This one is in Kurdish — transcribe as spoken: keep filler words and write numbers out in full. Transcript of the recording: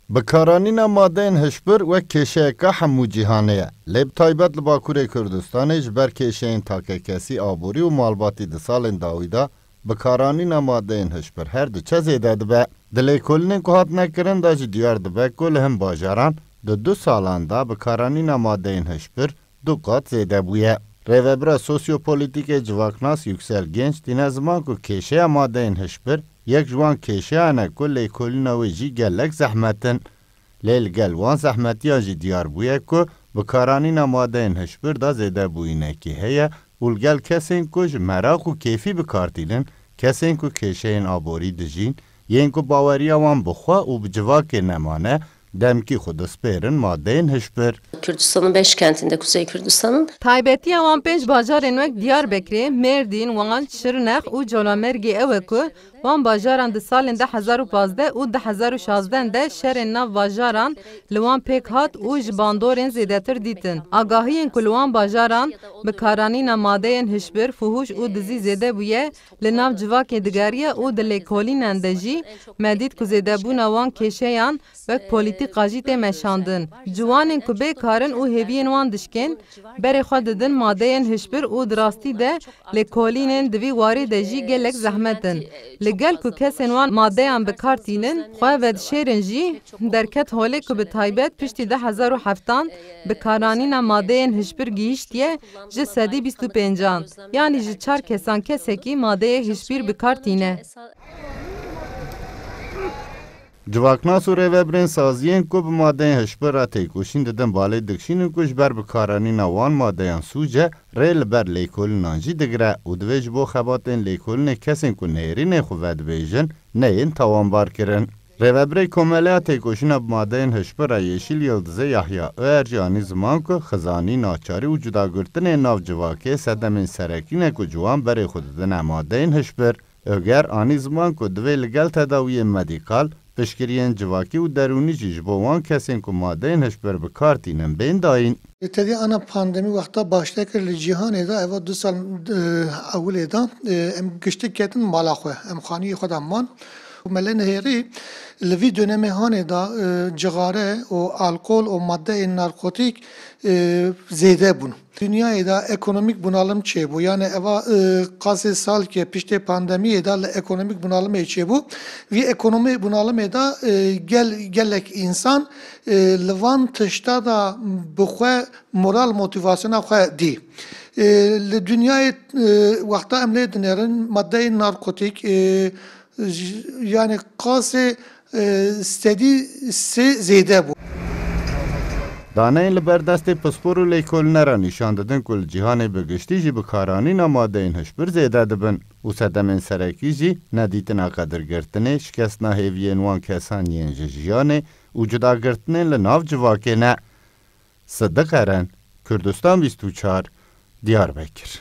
Bikaranîna madeyên hişbir wek kêşeyeka hemû cîhanê ye. Lê bi taybet li Bakurê Kurdistanê ji ber kêşeyên takekesî, aborî û malbatî di salên dawî de bikaranîna madeyên hişbir her diçe zêde dibe. Di lêkolînên ku hatine kirin de jî diyar dibe ku li hin bajaran di du salan de bikaranîna madeyên hişbir du qat zêde bûye. Rêvebira Sosyopolitîkê civaknas Yüksel Genç tîne ziman ku kêşeya madeyên hişbir yek ji wan kêşeyan e ku lêkolîna wê jî gelek zehmet in. Lê li gel wan zehmetiyan jî diyar bûye ku bikaranîna madeyên hişbir de zêdebûyînekî heye û li gel kesên ku ji meraq û kêfî bi kar tînin, kesên ku kêşeyên aborî dijîn, yên ku baweriya wan bi xwe û bi civakê nemane, demkî xwe dispêrin madeyên hişbir. Kürdistan'ın beş kentinde, Kuzey Kürdistan'ın. Taybetiya wan pênc bajarên wek Diyarbekirê, Mêrdîn, Wan, Şirnex û Colemêrgê ew e ku wan bajaran di salên du hezar û pazdeh û du hezar û şazdeh de şerên nav bajaran li wan pêk hat û ji bandorên zêdetir dîtin. Agahiyên ku li wan bajaran bikaranîna madeyên hişbir, fuhûş û dizî zêde bûye, li nav civakê digeriye û di lêkolînan de jî me dît ku zêdebûna wan kêşeyan wek polîtîka jî tê meşandin. Ciwanên ku bê kar in û hêviyên wan dişkên, berê xwe didin madeyên hişbir û di rastî de lêkolînên di vî warê de jî gelek zehmet in. Li gel ku kesên wan madeyan bi kar tînin, xwe vedişêrin jî, derket holê ku bi taybet piştî du hezar û heftan bikaranîna madeyên hişbir gihîştiye ji sedî bîst û pêncan, yanî ji çar kesan kesekî madeyê hişbir bi kar tîne. Civaknas û rêvebirên saziyên ku bi madeyên hişbir re têkoşîn didin balê dikişînin ku ji ber bikaranîna wan madeyan sûc e, rê li ber lêkolînan jî digire û divê ji bo xebatên lêkolînê kesên ku nêrînê xwe vedibêjin, neyên tawanbarkirin. Rêvebirê Komeleya Têkoşîna bi Madeyên Hişbir re Yeşîl Yildizê Yahya Oyer jî anî ziman ku xizanî, naçarî û cudagirtinên nav civakê sedemên serekî ne ku ciwan berê xwe didine madeyên hişbir. Oger anî ziman ku divê li gel tedawiyên medîkal, piştgiriyên civakî û derûnî jî ji bo wan kesên ku madeyên hişbir bi kar tînin bên dayîn. Tedî ana pandemî wexta başte kir li cîhanê de, eva du sal e, ewilê de e, em giştî ketin mala xwe, em xaniyê xwe de man. Me lê nihêrî li vî dönemê hanê de e, cixare û alkol û madeyên narkotîk e, zêde bûn. Dinyayê de ekonomîk bunalım çêbû. Yani eva e, qasê salkê piştê pandemiyê de li ekonomîk bunalımê çêbû. Vî ekonomî bunalımê de e, gel, gelek însan e, li van tişta de bi xwe moral motivasyona xwe dî. E, li dinyayê e, wexta em lê dinêrin madeyên narkotîk e, j- yani qasê e, sedî sê zêde bû. Daneyên li ber destê pispor û lêkolîne re nîşan didin ku li cîhanê bi giştî jî bikaranîna madeyên hişbir zêde dibin û sedemên serekî jî nedîtina qedirgirtinê, şikestina hêviyên wan kesan yên ji jiyanê û cudagirtinên li nav civakê ne. Sidiq Eren, Kurdistan bîst û çar, Diyarbekir.